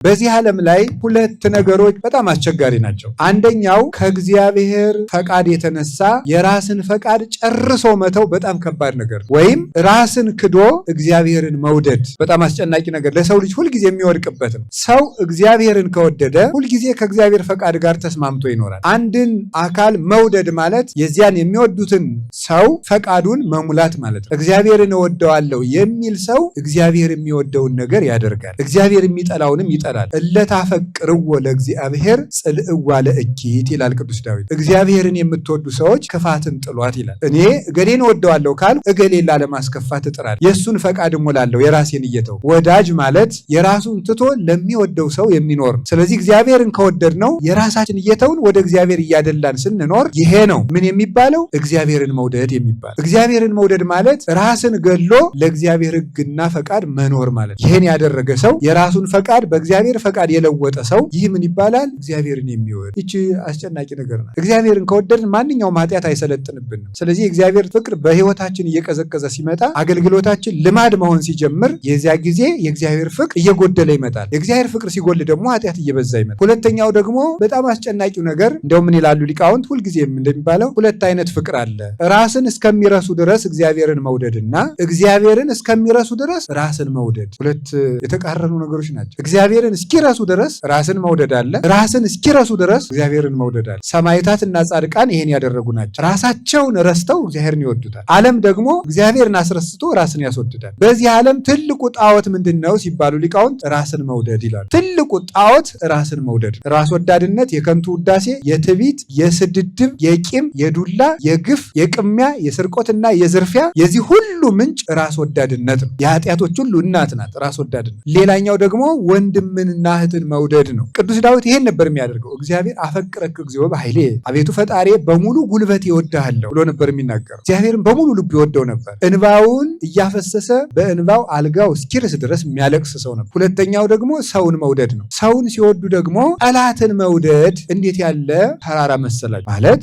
በዚህ ዓለም ላይ ሁለት ነገሮች በጣም አስቸጋሪ ናቸው። አንደኛው ከእግዚአብሔር ፈቃድ የተነሳ የራስን ፈቃድ ጨርሶ መተው በጣም ከባድ ነገር ነው። ወይም ራስን ክዶ እግዚአብሔርን መውደድ በጣም አስጨናቂ ነገር፣ ለሰው ልጅ ሁልጊዜ የሚወድቅበት ነው። ሰው እግዚአብሔርን ከወደደ ሁልጊዜ ከእግዚአብሔር ፈቃድ ጋር ተስማምቶ ይኖራል። አንድን አካል መውደድ ማለት የዚያን የሚወዱትን ሰው ፈቃዱን መሙላት ማለት ነው። እግዚአብሔርን እወደዋለሁ የሚል ሰው እግዚአብሔር የሚወደውን ነገር ያደርጋል፣ እግዚአብሔር የሚጠላውንም ይጠላል። እለታፈቅርዎ ለእግዚአብሔር ጽልእዋ ለእኪት ይላል ቅዱስ ዳዊት። እግዚአብሔርን የምትወዱ ሰዎች ክፋትን ጥሏት ይላል። እኔ እገሌን እወደዋለሁ ካል እገሌን ላለማስከፋት እጥራለሁ፣ የእሱን ፈቃድ እሞላለሁ የራሴን እየተው። ወዳጅ ማለት የራሱን ትቶ ለሚወደው ሰው የሚኖር ነው። ስለዚህ እግዚአብሔርን ከወደድነው የራሳችን እየተውን ወደ እግዚአብሔር እያደላን ስንኖር ይሄ ነው ምን የሚባለው? እግዚአብሔርን መውደድ የሚባለው። እግዚአብሔርን መውደድ ማለት ራስን ገሎ ለእግዚአብሔር ሕግና ፈቃድ መኖር ማለት። ይሄን ያደረገ ሰው፣ የራሱን ፈቃድ በእግዚአብሔር ፈቃድ የለወጠ ሰው፣ ይህ ምን ይባላል? እግዚአብሔርን የሚወድ። ይቺ አስጨናቂ ነገር ናት። እግዚአብሔርን ከወደድን ማንኛውም ኃጢአት አይሰለጥንብንም። ስለዚህ የእግዚአብሔር ፍቅር በሕይወታችን እየቀዘቀዘ ሲመጣ፣ አገልግሎታችን ልማድ መሆን ሲጀምር፣ የዚያ ጊዜ የእግዚአብሔር ፍቅር እየጎደለ ይመጣል። የእግዚአብሔር ፍቅር ሲጎል ደግሞ ኃጢአት እየበዛ ይመጣል። ሁለተኛው ደግሞ በጣም አስጨናቂው ነገር፣ እንደው ምን ይላሉ ሊቃውንት፣ ሁልጊዜም እንደሚባለው ሁለት አይነት ፍቅር አለ። ራስን እስከሚረሱ ድረስ እግዚአብሔርን መውደድና እግዚአብሔርን እስከሚረሱ ድረስ ራስን መውደድ ሁለት የተቃረኑ ነገሮች ናቸው። እግዚአብሔርን እስኪረሱ ድረስ ራስን መውደድ አለ። ራስን እስኪረሱ ድረስ እግዚአብሔርን መውደድ አለ። ሰማዕታት እና ጻድቃን ይሄን ያደረጉ ናቸው። ራሳቸውን ረስተው እግዚአብሔርን ይወዱታል። ዓለም ደግሞ እግዚአብሔርን አስረስቶ ራስን ያስወድዳል። በዚህ ዓለም ትልቁ ጣዖት ምንድን ነው ሲባሉ ሊቃውንት ራስን መውደድ ይላሉ። ትልቁ ጣዖት ራስን መውደድ፣ ራስ ወዳድነት፣ የከንቱ ውዳሴ፣ የትዕቢት፣ የስድድብ፣ የቂም፣ የዱላ፣ የግፍ፣ የቅሚያ፣ የስርቆትና የዝርፊያ፣ የዚህ ሁሉ ምንጭ ራስ ወዳድነት ነው። የኃጢአቶች ሁሉ እናት ናት ራስ ወዳድነት። ሌላኛው ደግሞ ወንድምንና እህትን መውደድ ነው። ቅዱስ ዳዊት ይሄን ነበር የሚያደርገው። እግዚአብሔር አፈቅረክ እግዚኦ በኃይሌ፣ አቤቱ ፈጣሪ በሙሉ ጉልበቴ እወድሃለሁ ብሎ ነበር የሚናገረው። እግዚአብሔርን በሙሉ ልቡ ይወደው ነበር። እንባውን እያፈሰሰ በእንባው አልጋው እስኪርስ ድረስ የሚያለቅስ ሰው ነበር። ሁለተኛው ደግሞ ሰውን መውደድ ነው። ሰውን ሲወዱ ደግሞ ጠላትን መውደድ እንዴት ያለ ተራራ መሰላችሁ! ማለት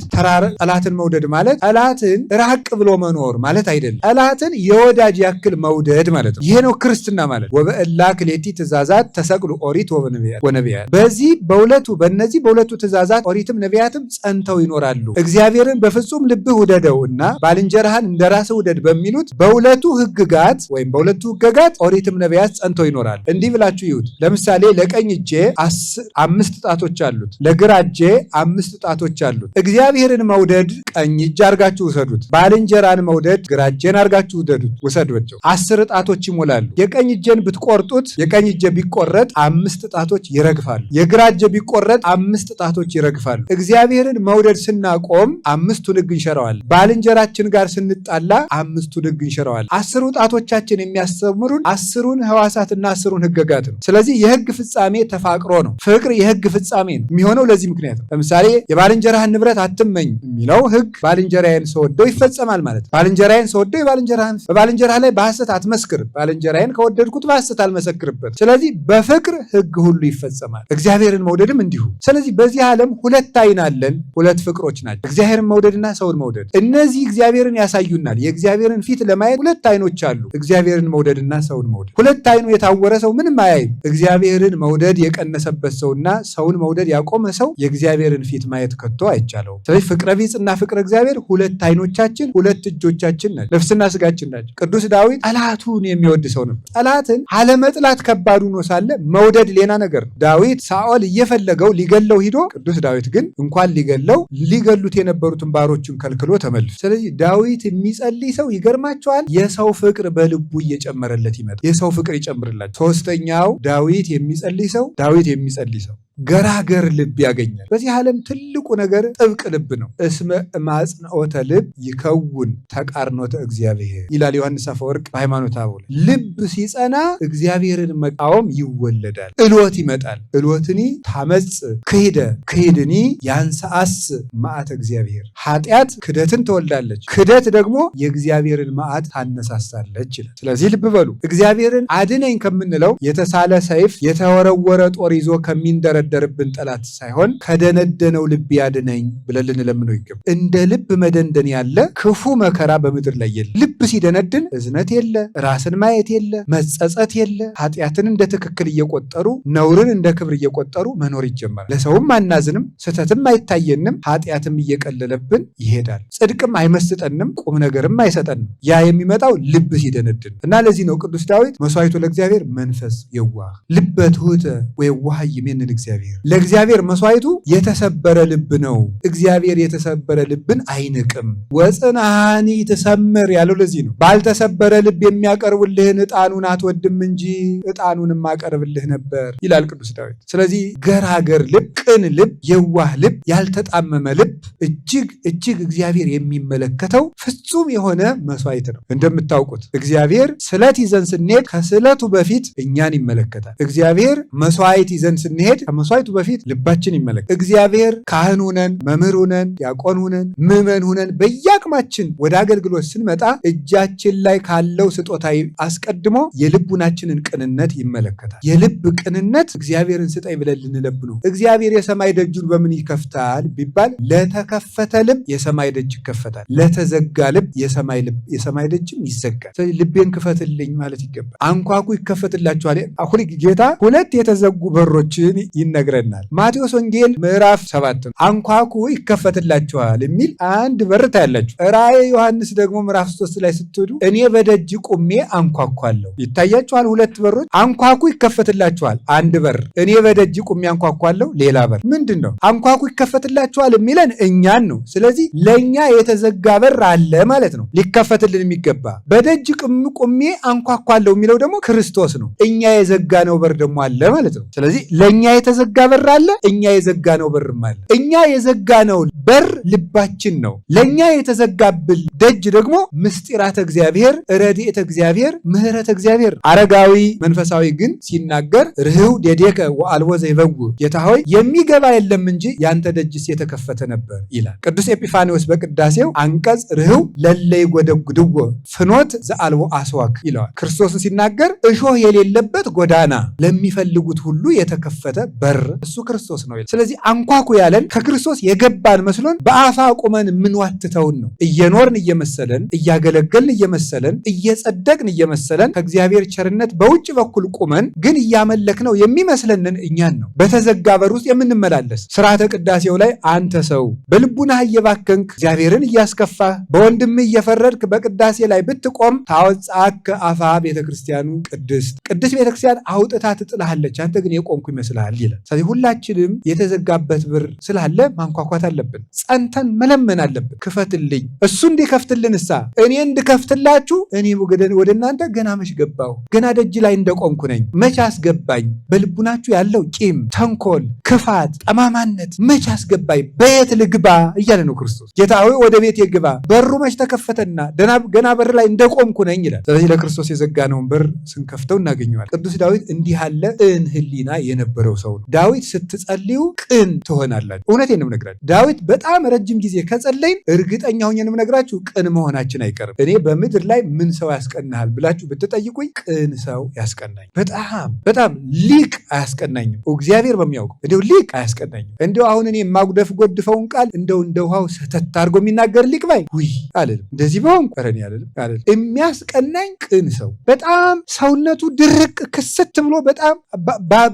ጠላትን መውደድ ማለት ጠላትን ራቅ ብሎ መኖር ማለት አይደለም። ጠላትን የወዳጅ ያክል መውደድ ማለት ነው። ይሄ ነው ክርስትና ማለት። ወበእላ ክልኤቲ ትእዛዛት ተሰቅሉ ኦሪት ወነቢያት። በዚህ በሁለቱ በእነዚህ በሁለቱ ትእዛዛት ኦሪትም ነቢያትም ጸንተው ይኖራሉ። እግዚአብሔርን በፍጹም ልብህ ውደደው እና ባልንጀራህን እንደ ራስህ ውደድ በሚሉት በሁለቱ ህግጋት ወይም በሁለቱ ህገጋት ኦሪትም ነቢያት ጸንተው ይኖራሉ። እንዲህ ብላችሁ ይዩት። ለምሳሌ ለቀኝ እጄ 5 ጣቶች አሉት፣ ለግራ እጄ 5 ጣቶች አሉት። እግዚአብሔርን መውደድ ቀኝ እጅ አርጋችሁ ውሰዱት። ባልንጀራን መውደድ ግራ እጄን አርጋችሁ ውደዱት ውሰዷቸው። 10 ጣቶች ይሞላሉ። የቀኝ እጄን ብትቆርጡት፣ የቀኝ እጄ ቢቆረጥ 5 ጣቶች ይረግፋሉ። የግራ እጄ ቢቆረጥ 5 ጣቶች ይረግፋሉ። እግዚአብሔርን መውደድ ስናቆም አምስቱን ህግ እንሸረዋለን። ባልንጀራችን ጋር ስንጣላ አምስቱን ህግ እንሸረዋለን። 10ሩ ጣቶቻችን የሚያስተምሩን 10ሩን ህዋሳትና 10ሩን ህገጋት ነው። ስለዚህ የህግ ፍጻሜ ተፋቅሮ ነው። ፍቅር የህግ ፍጻሜ ነው የሚሆነው ለዚህ ምክንያት ነው። ለምሳሌ የባልንጀራህን ንብረት አትመኝ የሚለው ህግ ባልንጀራዬን ስወደው ይፈጸማል ማለት ነው። ባልንጀራዬን ስወደው የባልንጀራህን በባልንጀራህ ላይ በሐሰት አትመስክር፣ ባልንጀራዬን ከወደድኩት በሐሰት አልመሰክርበት። ስለዚህ በፍቅር ህግ ሁሉ ይፈጸማል። እግዚአብሔርን መውደድም እንዲሁ። ስለዚህ በዚህ ዓለም ሁለት አይን አለን፣ ሁለት ፍቅሮች ናቸው። እግዚአብሔርን መውደድና ሰውን መውደድ። እነዚህ እግዚአብሔርን ያሳዩናል። የእግዚአብሔርን ፊት ለማየት ሁለት አይኖች አሉ፣ እግዚአብሔርን መውደድና ሰውን መውደድ። ሁለት አይኑ የታወረ ሰው ምንም አያይም። እግዚአብሔርን መውደድ የቀነሰበት ሰውና ሰውን መውደድ ያቆመ ሰው የእግዚአብሔርን ፊት ማየት ከቶ አይቻለውም። ስለዚህ ፍቅረ ቢጽና ፍቅረ እግዚአብሔር ሁለት አይኖቻችን፣ ሁለት እጆቻችን ናቸው፣ ነፍስና ስጋችን ናቸው። ቅዱስ ዳዊት ጠላቱን የሚወድ ሰው ነበር። ጠላትን አለመጥላት ከባድ ሆኖ ሳለ መውደድ ሌላ ነገር ነው። ዳዊት ሳኦል እየፈለገው ሊገለው ሂዶ፣ ቅዱስ ዳዊት ግን እንኳን ሊገለው ሊገሉት የነበሩትን ባሮችን ከልክሎ ተመልሶ። ስለዚህ ዳዊት የሚጸልይ ሰው ይገርማቸዋል። የሰው ፍቅር በልቡ እየጨመረለት ይመጣል። የሰው ፍቅር ይጨምርላቸው። ሶስተኛው ዳዊት የሚጸልይ ሰው ገራገር ልብ ያገኛል። በዚህ ዓለም ትልቁ ነገር ጥብቅ ልብ ነው። እስመ ማጽንኦተ ልብ ይከውን ተቃርኖተ እግዚአብሔር ይላል ዮሐንስ አፈወርቅ በሃይማኖተ አበው ላይ። ልብ ሲጸና እግዚአብሔርን መቃወም ይወለዳል። እሎት ይመጣል። እሎትኒ ታመጽ ክሂደ፣ ክሂድኒ ያንሰአስ መዓተ እግዚአብሔር። ኃጢአት ክደትን ትወልዳለች፣ ክደት ደግሞ የእግዚአብሔርን መዓት ታነሳሳለች ይላል። ስለዚህ ልብ በሉ፣ እግዚአብሔርን አድነኝ ከምንለው የተሳለ ሰይፍ የተወረወረ ጦር ይዞ ከሚንደረደር ከሚደረደርብን ጠላት ሳይሆን ከደነደነው ልብ ያድነኝ ብለን ልንለምነው ይገባል። እንደ ልብ መደንደን ያለ ክፉ መከራ በምድር ላይ የለ። ልብ ሲደነድን እዝነት የለ፣ ራስን ማየት የለ፣ መጸጸት የለ። ኃጢአትን እንደ ትክክል እየቆጠሩ ነውርን እንደ ክብር እየቆጠሩ መኖር ይጀመራል። ለሰውም አናዝንም፣ ስህተትም አይታየንም፣ ኃጢአትም እየቀለለብን ይሄዳል። ጽድቅም አይመስጠንም፣ ቁም ነገርም አይሰጠንም። ያ የሚመጣው ልብ ሲደነድን እና ለዚህ ነው ቅዱስ ዳዊት መስዋዕቱ ለእግዚአብሔር መንፈስ የዋህ ልበ ትሑተ ወየዋህ ይሜንን እግዚአብሔር፣ ለእግዚአብሔር መስዋዕቱ የተሰበረ ልብ ነው። እግዚአብሔር የተሰበረ ልብን አይንቅም። ወጽንሃኒ ትሰምር ያለው ለዚህ ነው። ባልተሰበረ ልብ የሚያቀርቡልህን ዕጣኑን አትወድም እንጂ ዕጣኑንም አቀርብልህ ነበር ይላል ቅዱስ ዳዊት። ስለዚህ ገራገር ልብ፣ ቅን ልብ፣ የዋህ ልብ፣ ያልተጣመመ ልብ እጅግ እጅግ እግዚአብሔር የሚመለከተው ፍጹም የሆነ መስዋዕት ነው። እንደምታውቁት እግዚአብሔር ስለት ይዘን ስንሄድ ከስለቱ በፊት እኛን ይመለከታል። እግዚአብሔር መስዋዕት ይዘን ስንሄድ ከመስዋዕቱ በፊት ልባችን ይመለከታል። እግዚአብሔር ካህን ሁነን፣ መምህር ሁነን፣ ዲያቆን ሁነን፣ ምዕመን ሁነን በየአቅማችን ወደ አገልግሎት ስንመጣ እጃችን ላይ ካለው ስጦታ አስቀድሞ የልቡናችንን ቅንነት ይመለከታል። የልብ ቅንነት እግዚአብሔርን ስጠኝ ብለን ልንለብነው። እግዚአብሔር የሰማይ ደጁን በምን ይከፍታል ቢባል ለተከፈተ ልብ የሰማይ ደጅ ይከፈታል። ለተዘጋ ልብ የሰማይ ደጅም ይዘጋል። ስለዚህ ልቤን ክፈትልኝ ማለት ይገባል። አንኳኩ ይከፈትላችኋል። አሁን ጌታ ሁለት የተዘጉ በሮችን ይነግረናል። ማቴዎስ ወንጌል ምዕራፍ 7 ነው። አንኳኩ ይከፈትላችኋል የሚል አንድ በር ታያላችሁ። ራእየ ዮሐንስ ደግሞ ምዕራፍ 3 ላይ ስትሄዱ እኔ በደጅ ቁሜ አንኳኳለሁ። ይታያችኋል። ሁለት በሮች። አንኳኩ ይከፈትላችኋል፣ አንድ በር። እኔ በደጅ ቁሜ አንኳኳለሁ፣ ሌላ በር። ምንድን ነው? አንኳኩ ይከፈትላችኋል የሚለን እኛን ነው። ስለዚህ ለእኛ የተዘጋ በር አለ ማለት ነው፣ ሊከፈትልን የሚገባ። በደጅ ቁሜ አንኳኳለሁ የሚለው ደግሞ ክርስቶስ ነው። እኛ የዘጋነው በር ደግሞ አለ ማለት ነው። ስለዚህ ለእኛ የተዘጋ በር አለ፣ እኛ የዘጋነው በርም አለ። እኛ የዘጋነው በር ልባችን ነው። ለእኛ የተዘጋብን ደጅ ደግሞ ምስጢራተ እግዚአብሔር፣ ረድኤተ እግዚአብሔር፣ ምሕረተ እግዚአብሔር። አረጋዊ መንፈሳዊ ግን ሲናገር ርህው ዴዴከ ወአልቦ ዘይበውእ፣ ጌታ ሆይ የሚገባ የለም እንጂ ያንተ ደጅስ የተከፈተ ነበር ይላል። ቅዱስ ኤጲፋኒዎስ በቅዳሴው አንቀጽ ርህው ለለ ይጎደጉድዎ ፍኖት ዘአልቦ አስዋክ ይለዋል። ክርስቶስን ሲናገር እሾህ የሌለበት ጎዳና ለሚፈልጉት ሁሉ የተከፈተ በር እሱ ክርስቶስ ነው ይላል። ስለዚህ አንኳኩ ያለን ከክርስቶስ የገባን መስሎን በአፋ ቁመን የምንዋትተውን ነው። እየኖርን እየመሰለን፣ እያገለገልን እየመሰለን፣ እየጸደቅን እየመሰለን ከእግዚአብሔር ቸርነት በውጭ በኩል ቁመን ግን እያመለክነው የሚመስለንን እኛን ነው። በተዘጋ በር ውስጥ የምንመላለስ። ስርዓተ ቅዳሴው ላይ አንተ ሰው በልቡናህ እየባከንክ እግዚአብሔርን እያስከፋህ በወንድምህ እየፈረድክ በቅዳሴ ላይ ብትቆም ታወጻከ አፋ ቤተክርስቲያኑ ቅድስት፣ ቅድስት ቤተክርስቲያን አውጥታ ትጥልሃለች፣ አንተ ግን የቆምኩ ይመስልሃል ይላል። ስለዚህ ሁላችንም የተዘጋበት በር ስላለ ማንኳኳት አለብን። ጸንተን መለመን አለብን። ክፈትልኝ፣ እሱ እንዲከፍትልን እሳ እኔ እንድከፍትላችሁ እኔ ወደ እናንተ ገና መች ገባሁ? ገና ደጅ ላይ እንደቆምኩ ነኝ። መች አስገባኝ? በልቡናችሁ ያለው ቂም፣ ተንኮል፣ ክፋት፣ ጠማማነት መች አስገባኝ? በየት ልግባ እያለ ነው ክርስቶስ። ጌታ ሆይ ወደ ቤት የግባ፣ በሩ መች ተከፈተና ገና በር ላይ እንደቆምኩ ነኝ ይላል። ስለዚህ ለክርስቶስ የዘጋነውን በር ስንከፍተው እናገኘዋል። ቅዱስ ዳዊት እንዲህ ያለ ቅን ሕሊና የነበረው ሰው ነው። ዳዊት ስትጸልዩ ቅን ትሆናላችሁ። እውነቴን ነው የምነግራችሁ። ዳዊት በጣም ረጅም ጊዜ ከጸለይን እርግጠኛ ሆኜ ነው የምነግራችሁ ቅን መሆናችን አይቀርም። እኔ በምድር ላይ ምን ሰው ያስቀናሃል ብላችሁ ብትጠይቁኝ ቅን ሰው ያስቀናኝ። በጣም በጣም ሊቅ አያስቀናኝም። እግዚአብሔር በሚያውቀው እንደው ሊቅ አያስቀናኝም። እንደው አሁን እኔ የማጉደፍ ጎድፈውን ቃል እንደው እንደ ውሃው ሰተት አድርጎ የሚናገር ሊቅ ባይ ውይ አልልም። እንደዚህ በሆንኩ ኧረ እኔ አልልም አልልም። የሚያስቀናኝ ቅን ሰው በጣም ሰውነቱ ድርቅ ክስት ብሎ በጣም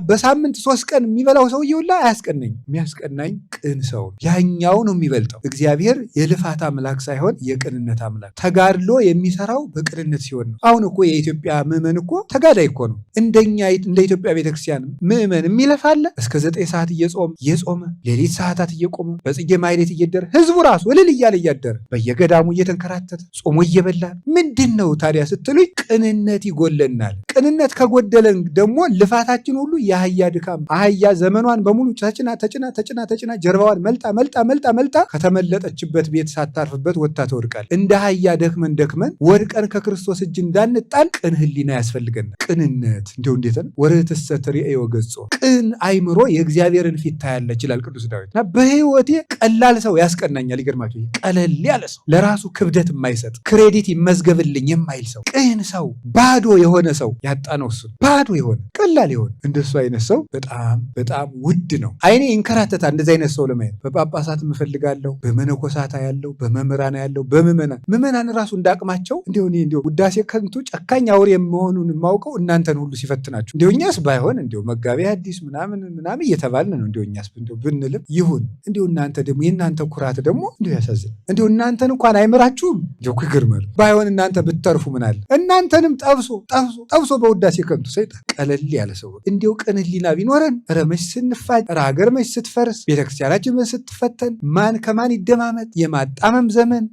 በሳምንት 3 ቀን የሚበላው ሰውዬ ሁላ አያስቀናኝም። የሚያስቀናኝ ቅን ሰው ነው። ያኛው ነው የሚበልጠው። እግዚአብሔር የልፋት አምላክ ሳይሆን የቅንነት አምላክ፣ ተጋድሎ የሚሰራው በቅንነት ሲሆን ነው። አሁን እኮ የኢትዮጵያ ምዕመን እኮ ተጋዳይ እኮ ነው። እንደኛ እንደ ኢትዮጵያ ቤተክርስቲያን ምዕመን የሚለፋለ እስከ 9 ሰዓት እየጾመ ሌሊት ሰዓታት እየቆመ በጽጌ ማኅሌት እየደረ ህዝቡ ራሱ እልል እያለ እያደረ በየገዳሙ እየተንከራተተ ጾሞ እየበላ ምንድን ነው ታዲያ ስትሉኝ ቅንነት ይጎለናል። ቅንነት ከጎደለን ደግሞ ልፋታችን ሁሉ የአህያ ድካም። አህያ ዘመኗን በሙሉ ተጭና ተጭና ተጭና ተጭና ጀርባዋን መልጣ መልጣ መልጣ መልጣ ከተመለጠችበት ቤት ሳታርፍበት ወጥታ ትወድቃል። እንደ አህያ ደክመን ደክመን ወድቀን ከክርስቶስ እጅ እንዳንጣል ቅን ህሊና ያስፈልገናል። ቅንነት እንዲሁ እንዴት ነው? ወርትሰ ትርእዮ ገጾ፣ ቅን አይምሮ የእግዚአብሔርን ፊት ታያለች ይላል ቅዱስ ዳዊት። እና በህይወቴ ቀላል ሰው ያስቀናኛል። ይገርማችሁ፣ ቀለል ያለ ሰው፣ ለራሱ ክብደት የማይሰጥ፣ credit ይመዝገብልኝ የማይል ሰው፣ ቅን ሰው፣ ባዶ የሆነ ሰው ያጣነው እሱ ባዶ የሆነ ቀላል የሆነ እንደሱ አይነት ሰው በጣም በጣም ውድ ነው። አይኔ ይንከራተታል እንደዚህ አይነት ሰው ለማየት። በጳጳሳት እፈልጋለሁ፣ በመነኮሳት ያለው፣ በመምህራን ያለው፣ በምዕመናን ምዕመናን ራሱ እንዳቅማቸው እንዲሁ እኔ እንዲሁ ውዳሴ ከንቱ ጨካኝ አውሬ መሆኑን የማውቀው እናንተን ሁሉ ሲፈትናችሁ እንዲሁ እኛስ ባይሆን እንዲሁ መጋቤ ሐዲስ ምናምን ምናምን እየተባልን ነው። እንዲሁ እኛስ እንዲሁ ብንልም ይሁን እንዲሁ እናንተ ደግሞ የእናንተ ኩራት ደግሞ እንዲሁ ያሳዝን። እንዲሁ እናንተን እንኳን አይምራችሁም። እንዲሁ እኮ ይገርማል። ባይሆን እናንተ ብትተርፉ ምን አለ? እናንተንም ጠብሶ ጠብሶ ጠብሶ በውዳሴ ከንቱ ሰይጣን። ቀለል ያለ ሰው እንዲሁ ቅን ሕሊና ቢኖረን ኧረ መች ስንፋጅ፣ ኧረ ሀገር መች ስትፈርስ፣ ቤተክርስቲያናችን መች ስትፈተን፣ ማን ከማን ይደማመጥ፣ የማጣመም ዘመን፣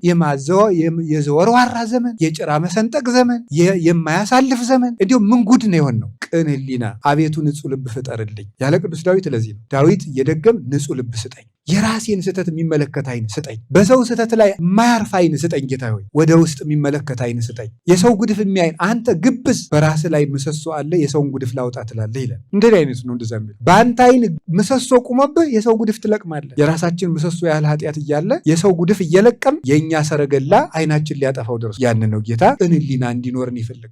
የዘወርዋራ ዘመን፣ የጭራ መሰንጠቅ ዘመን፣ የማያሳልፍ ዘመን እንዲሁ ምን ጉድ ነው የሆን ነው። ቅን ሕሊና አቤቱ ንጹሕ ልብ ፍጠርልኝ ያለ ቅዱስ ዳዊት ለዚህ ነው። ዳዊት እየደገም ንጹሕ ልብ ስጠኝ፣ የራሴን ስህተት የሚመለከት አይን ስጠኝ፣ በሰው ስህተት ላይ የማያርፍ አይን ስጠኝ፣ ጌታ ሆይ ወደ ውስጥ የሚመለከት አይን ስጠኝ፣ የሰው ጉድፍ የሚያይን አንተ ግብዝ በራስህ ላይ ምሰሶ አለ የሰውን ጉድፍ ላውጣ ትላለህ ይላል። እንደዚህ አይነቱ ነው እንደዛ የሚለው። በአንተ አይን ምሰሶ ቁሞብህ የሰው ጉድፍ ትለቅማለህ። የራሳችን ምሰሶ ያህል ኃጢአት እያለ የሰው ጉድፍ እየለቀም የእኛ ሰረገላ አይናችን ሊያጠፋው ደርሶ ያንን ነው ጌታ ቅን ሕሊና እንዲኖርን ይፈልገው።